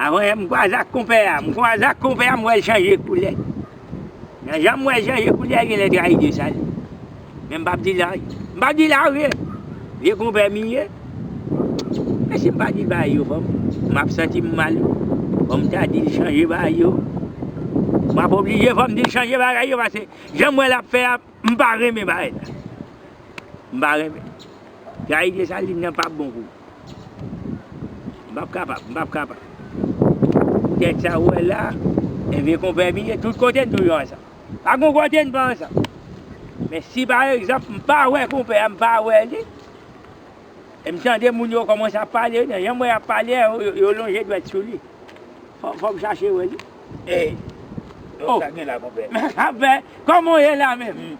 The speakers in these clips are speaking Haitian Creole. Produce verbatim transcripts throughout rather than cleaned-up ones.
Avan yè, m kwaze ak konpè a. M kwaze ak konpè a, m wè l chanje koulè. Nan jan m wè l chanje koulè, genlè trayi Desalin. Men m p ap di l anyen. M p ap di l anyen. Vye konpè m ye. Men si m pa di l bagay yo, fò m, m ap santi m mal. Fò m ta di l chanje bagay yo. M ap oblije, fò m di l chanje bagay yo, paske jan m wè l ap fè a, m pa renmen bagay la. M pa renmen. Trayi Desalin nan p ap bon pou ou. M p ap kapab, m p ap kapab. Tèt sa ou wè la, e vye konpè m ye, tout kote n toujou ansanm. Pa gon kote n pa ansanm. Men si pa egzanp, m pa wè konpè a, m pa wè li, e m tande moun yo kòmanse ap pale, nan jan m wè y ap pale a, yo, yo, yo lonje dwèt sou li. Fò, fò m chache wè li. Ey, yo, oh, sa gen la, konpè? Men konpè, kòman w ye la menm? Hmm.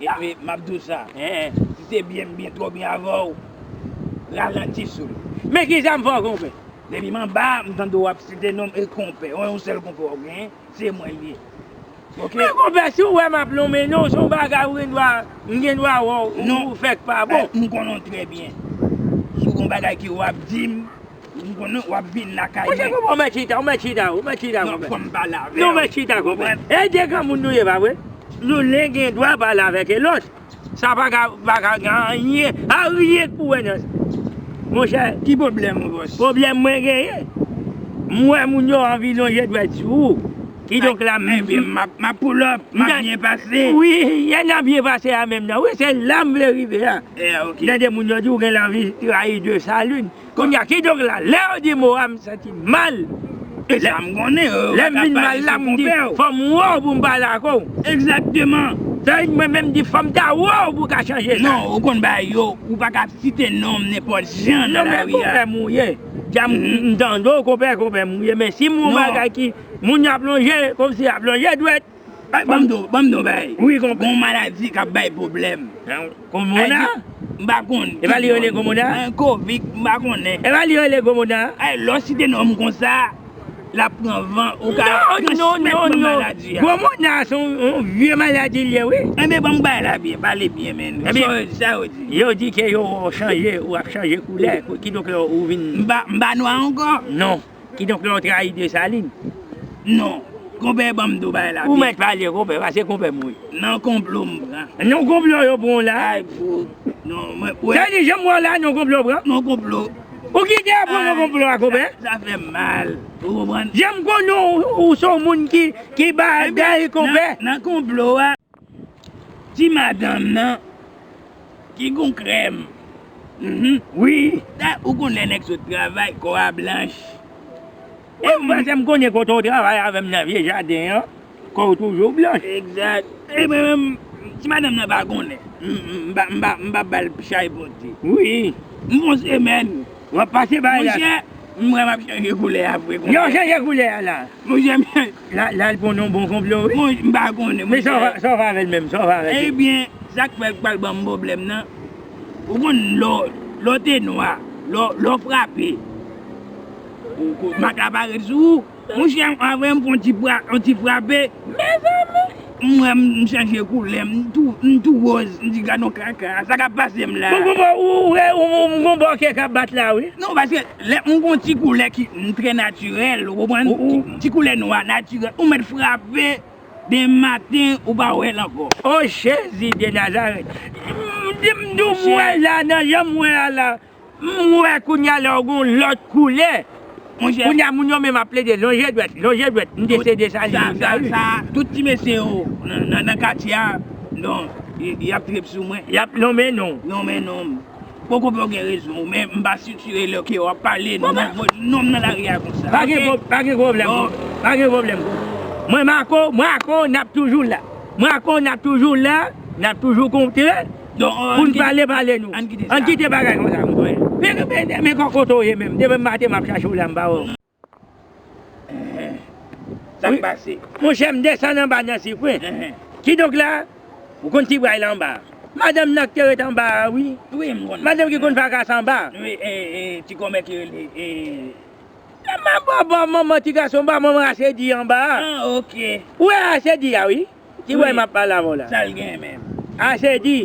Epi, m ap di w sa. Hein. Si se byen, m byen twò byen avè w, ralanti sou li. Men kisa m fè w, konpè? Depi m anba, m tande w ap site non m, e konpè. Yon, yon sèl konpè w genyen, se mwen l ye. Oke? Men konpè, si w wè m ap lonmen non w, se yon bagay ou gen dwa, m gen dwa wè w, non, ou fèk pa bon. Eh, m konnen w trè byen. Si w gen yon bagay ke w ap di m, m konnen w ap vin lakay mwen. Monchè, konpè, ou mèt chita, ou mèt chita, ou mèt chita, konpè. Non, fò m pale avè w. Non, ou mèt chita, konpè. Konprann? E de granmoun nou ye, pa vre? Nou len gen dwa pale avèk e lòt. Sa pa ka, pa ka gen anyen, anyen k pou wè nan sa. Monchè, ki pwoblèm ou, bòs? Pwoblèm mwen genyen. M wè moun yo anvi lonje dwèt sou ou. Kidonk la, m, ebyen, m ap, m ap pull up, m ap byen pase. Wi, y a n a byen pase a menm nan. Wi, se la m vle rive a. Eh, ok. Tande moun yo di ou gen anvi trayi Desalin. Kounye a, kidonk la, lè yo di mo a, m santi m mal. E sa m konnen, yo, lè m vin mal la, m di, fò m wè w pou m pale ak ou. Egzakteman. Sa vle di mwen menm di, fò m ta wè w pou w ka chanje sa. Non, ou konn bagay yo, ou pa ka site non m nenpòt jan nan lari a. Non, men konpè m ou ye. Dja m, m tande w, konpè, konpè m ou ye. Men si m wè yon bagay ki, moun yo ap lonje, kòmsi y ap lonje dwèt, Ay, ban m di w, ban m di w yon bagay. Wi, konpè. Gon maladi k ap bay pwoblèm. Kòmona? Ay, m pa konn. E pa li rele kòmona? An, kovid, m pa konnen. E pa li rele kòmona? Ay, lè w site non m konsa, l ap pran van, ou ka transmèt mwen maladi a. Non, non, non, non. Kòmona se yon, yon vye maladi l ye, wi. Enben, ban m bay la byen, pale byen, men. Ebyen, sa yo di, sa yo di. Yo di ke yo chanje, ou ap chanje koulè, kidonk ou vin. M pa, m pa nwa ankò? Non. Kidonk lè w trayi Desalin. Non. Konpè, ban m di w bagay la byen. Ou mèt pale, konpè, paske konpè m ou ye. Nan konplo m pran. Nan konplo yo pran w la? Ay, pou, non, mwen, wè. Sa vle di, jan m wè w la, nan konplo w pran? Nan konplo. Ou kite yo pran nan konplo a, konpè? Sa, sa fè m mal. Ou konprann? Jan m konnen w, ou se yon moun ki, ki bagay, konpè. Nan, nan konplo a. Ti madanm nan ki gon krèm. Mhm. Wi. Da, ou konn lè nèg sot travay, kò a blanch. Wi, paske m konnen kote w travay avè m nan vye jaden an, kò w toujou blanch. Egzak. E mwen menm, ti madanm nan pa konnen. M, m, m pa, m pa, m pa ba l chay pote. Wi. M gon semèn. W ap pase bay la. Monchè, m wè m ap chanje koulè apre konpè. Yo chanje koulè a la. Monchè, m... La, la, l pran yon bon konplo, wi. Monchè, m pa konnen, monchè. Men sa w fè, sa w fè avè l menm, sa w fè avè l? Ebyen, sa k fè l pral ban m pwoblèm nan, ou konn lè w, lè w te nwa, lè w, lè w frape, ou, ou, mak la parèt sou ou. Monchè, avè m pran yon ti pra-, yon ti frape. Mezanmi! M wè m chanje koulè, m tou, m tou wòz, m di gad yon kaka, sa k ap pase m la? Bon, bon, bon, ou, ou, ou, ou, m gon bòkè k ap bat la, wi. Non, paske lè m gon ti koulè ki, m trè natirèl, ou konprann? Ou, ou. Ti koulè nwa, natirèl, ou mèt frape, demen maten, ou pa wè l ankò. O Jezi de Nazarèt! M di, m di w, m wè la, nan jan m wè a la, M wè kounye a la w gon lòt koulè. Monchè. Kounye a moun yo menm ap plede lonje dwèt, lonje dwèt. M deside sa li menm sa, wi. Sa, sa, tout ti mesye yo nan, nan, nan katye a, non, y, y ap trip sou mwen. Y ap lonmen non w. Lonmen non m. Poko pè w gen rezon, men m pa sitire lè ke w ap pale non, non m nan lari a konsa. Pa gen pwo-, pa gen pwoblèm. Bon. Pa gen pwoblèm. Mwen Mako, Mako, n ap toujou la. Mako, n ap toujou la, n ap toujou kontre. Pou n pale, pale nou. Ann kite sa. Ann kite bagay konsa, konpè. Men, men, men kòkoto w ye menm. Depi maten m ap chache w la, m pa wè w. Enhen. Sa k pase? Monchè, m desann anba nan Sipren. Enhen. Kidonk la, ou konn ti bway la anba. Madanm nan k te ret anba a, wi. Wi, m konnen. Madanm ki konn fakas anba. Wi, e, e, ti kòmè ki rele, e, e, m ap ba, ba manman ti gason, ba manman Asedi anba a. Ah, ok. Ou wè Asedi a, wi. Ki bò m ap pale avè w la? Sa l gen menm? Asedi,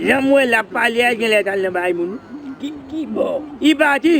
jan m wè l ap pale a, genlè t al nan bay moun. Ki, ki bò? Li pati.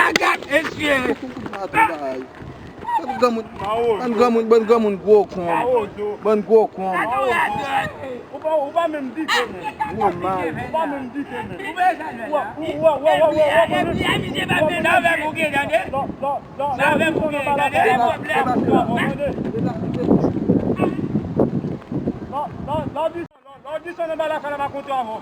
Gaga, mesye. Maten bagay. Granmoun, bann granmoun, bann granmoun gwo kon. Bann gwo kon. Ou pa, ou pa menm dike menm. Gwo mal. Ou pa menm dike menm. Ou pa, ou pa, ou pa menm. Lò, lò, lò, lò, lò, lò, lò, lò, lò, lò, lò, lò, lò, lò, lò, lò, lò, Lè w desann anba lakay la, m a konte avè w.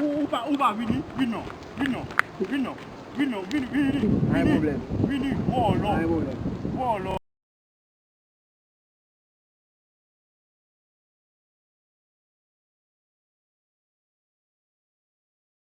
Ou, ou, ou pa, ou pa vini, vin non, vin non, vin non, vin non, vini, vini, vini, vini, volo, volo.